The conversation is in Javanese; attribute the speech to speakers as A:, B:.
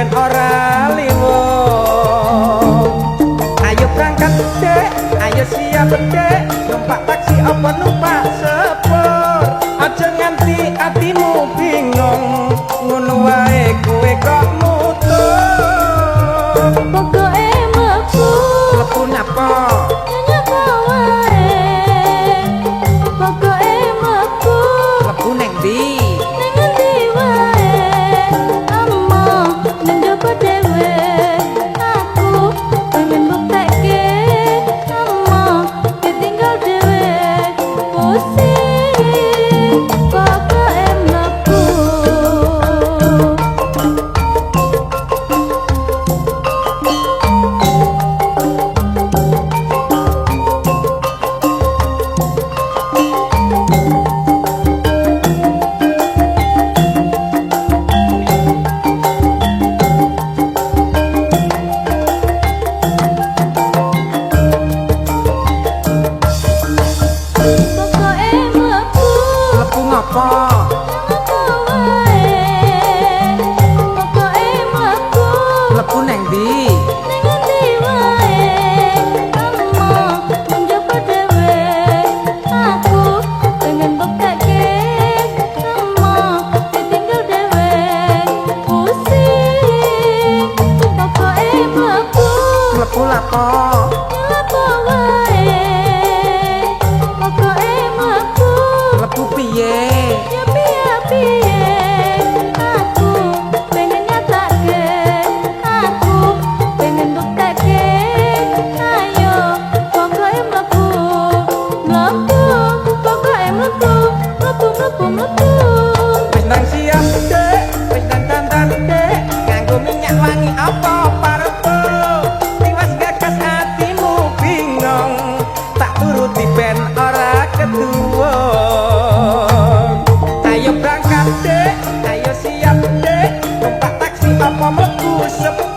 A: ben ora liwong. Ayo berangkat dek, ayo siap dek, numpak taksi apa numpak sepur. Aja nganti atimu bingung, ngono wae kowe kok mutung.
B: Pokoke mlebu.
A: Mlebu napa?
B: Nyapa wae. Pokoke mlebu.
A: Mlebu neng ndi?
B: Ning endi wae. Amo ning njaba dhewe. Aku pengen buktekke amo ditinggal dhewe. Pusing. Pokoke mlebu. Pokoke mlebu.
A: Mlebu ngapa?
B: Nyapa wae. Pokoke mlebu.
A: Mlebu neng ndi?
B: Ning endi wae. Amo ning njaba dhewe. Aku pengen buktekke amo ditinggal dhewe. Pusing. Pokoke mlebu.
A: Mlebu lapo?
B: Nyapa wae. Pokoke mlebu.
A: Mlebu piye?
B: Ya piye piye. Aku pengen nyatake, aku pengen buktekke. Ayo pokoke mlebu, mlebu, pokoke mlebu, mlebu mlebu mlebu.
A: Wis ndang siap dek, wis ndang dandan dek, nganggo minyak wangi apa parfum. Tiwas gagas atimu bingung, tak turuti ben ora keduwung. Ayo berangkat dek, ayo siap dek, numpak taksi apa mlebu sepur.